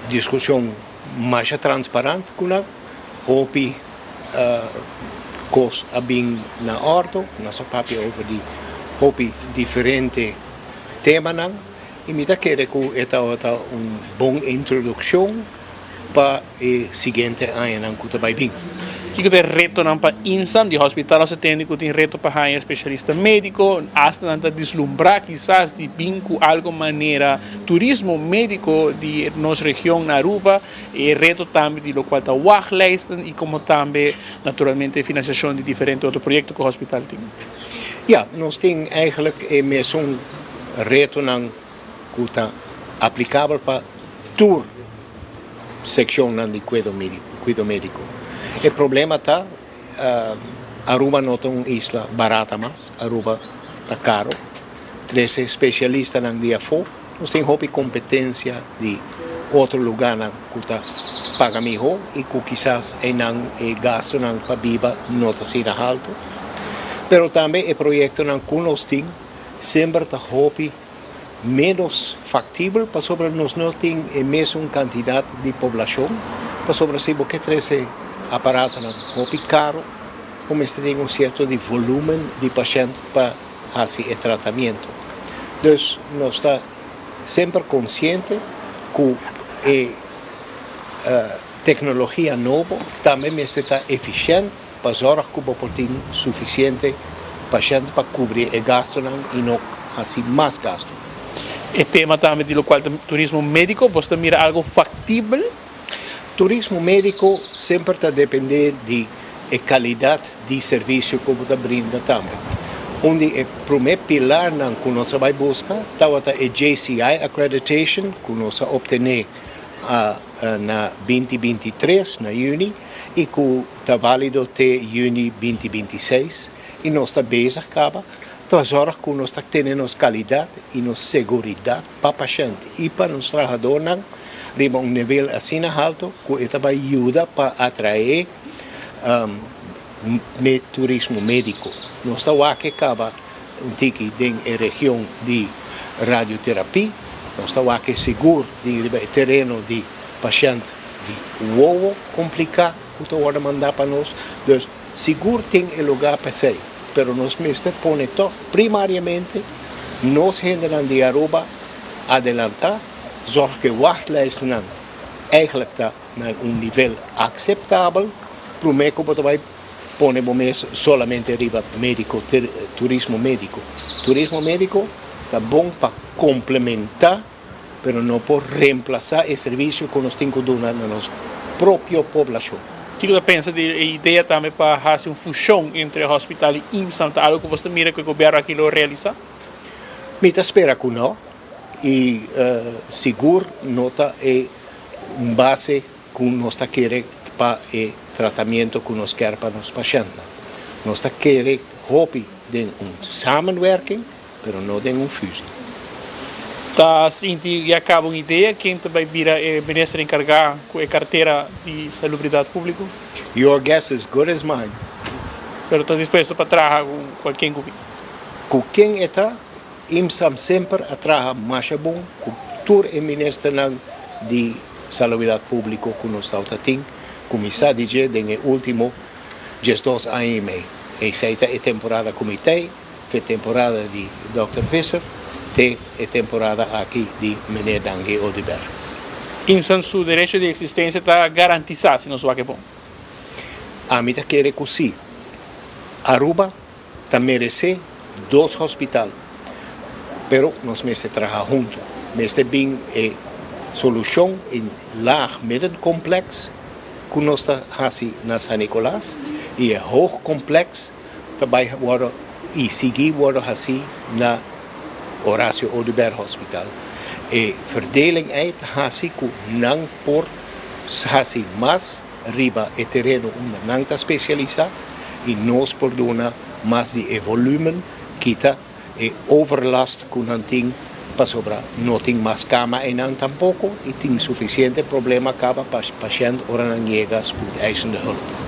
Diskushon masha transparant ku nan, hopi kos a bin na òrdu, nos a papia over di hopi diferente temanan i mi ta kere ku e tabata un bon introdukshon pa e siguiente añanan ku ta bai bin. Kiko ta e retonan pa IMSAM? Di hospital nos a tende ku tin reto pa haña spesialista médiko, asta nan ta dislumbrá kisas di bin ku algo manera turismo médiko di nos region na Aruba. E reto tambe di lokual ta wachtlijsten i komo tambe naturalmente finansiashon di diferente otro proyekto ku hospital tin. Ya, nos tin eigenlijk e mesun retonan ku ta aplikabel pa tur sekshonnan di kuido médiko. E problema ta Aruba no ta un isla barata mas, Aruba ta karo. Trese spesialistanan di afó, nos tin hopi kompetensia di otro lugánan ku ta paga mihó i ku kisas einan e gastunan pa biba no ta asina haltu. Pero tambe e proyektonan ku nos tin semper ta hopi ménos faktibel pasobra nos no tin e mesun kantidat di poblashon, pasobra si bo ke trese aparatonan hopi karo bo mester tin un sierto di volúmen di pashènt pa hasi e tratamiento. Dus nos ta semper konsiente ku e teknologia nobo tambe mester ta efishènt pa zòrg ku bo por tin sufisiente pashènt pa kubri e gastunan i no hasi mas gastu. E tema tambe di lokual ta turismo médiko, bos ta mira algo faktibel? Turismo médiko semper ta dependé di e kalidat di servisio ku bo ta brinda tambe. Un di e promé pilarnan ku nos a bai buska tabata e JCI accreditation ku nos a optené na 2023 na yüni i ku ta válido te yüni 2026 i nos ta bezig kaba ta zòrg ku nos ta tene nos kalidat i nos seguridat pa pashènt i pa nos trahadónan riba un nivel asina haltu ku e ta bai yuda pa atraé turismo médiko. Nos ta wak e kaba un tiki den e region di radioterapia, nos ta wak e sigur den riba e tereno di pashènt di wowo kompliká ku ta wòrdu mandá pa nos. Dus sigur tin e lugá pa esei, pero nos mester pone tòg primariamente nos hendenan di Aruba adelantá, zòrg ku e wachtlijstnan eigenlijk ta na un nivel akseptabel promé ku bo ta bai pone bo mes solamente riba médiko, turismo médiko. Turismo médiko ta bon pa komplementá, pero no por remplasá e servisio ku nos tin ku duna na nos propio poblashon. Kiko ta pensa di e idea tambe pa hasi un fushon entre hospital i IMSAM? Ta algu ku bos ta mira ku e gobièrnu aki lo realisá? Mi ta spera ku no, i sigur no ta e un base ku nos ta kere pa e tratamiento ku nos kier pa nos pashèntnan. Nos ta kere hopi den un samenwerking, pero no den un fusie. Ta sinti ya kaba un idea ken ta bai bira e minister enkargá ku e kartera di salubridat públiko? Your guess is good as mine. Pero ta dispuesto pa traha ku kualken ku bin? Ku ken e ta, IMSAM semper a traha masha bon ku tur e ministernan di Salubridat Públiko ku nos tabata tin, kuminsá di dje den e último 12 aña i mei. Esei ta e temporada ku mi t'ei, fe temporada di dòkter Visser te e temporada aki di meneer Dangui Oduber. IMSAM su derecho di eksistensia ta garantisá si nos wak e bon? Ami ta kere ku sí. Aruba ta meresé dos hospital, pero nos mester traha huntu. Mester bin e solushon in laag middencomplex ku nos ta hasi na San Nicolas i e hoog complex ta bai wòrdu i sigui wòrdu hasi na Horacio Oduber Hospital. E verdeling ei ta hasi ku nan por hasi mas riba e tereno unda nan ta spesialisá i nos por duna mas di e volúmen, kita e overlast ku nan tin pasobra no tin mas kama einan tampoko i tin sufisiente problema kaba pa pashènt ora nan yega spoedeisende hulp.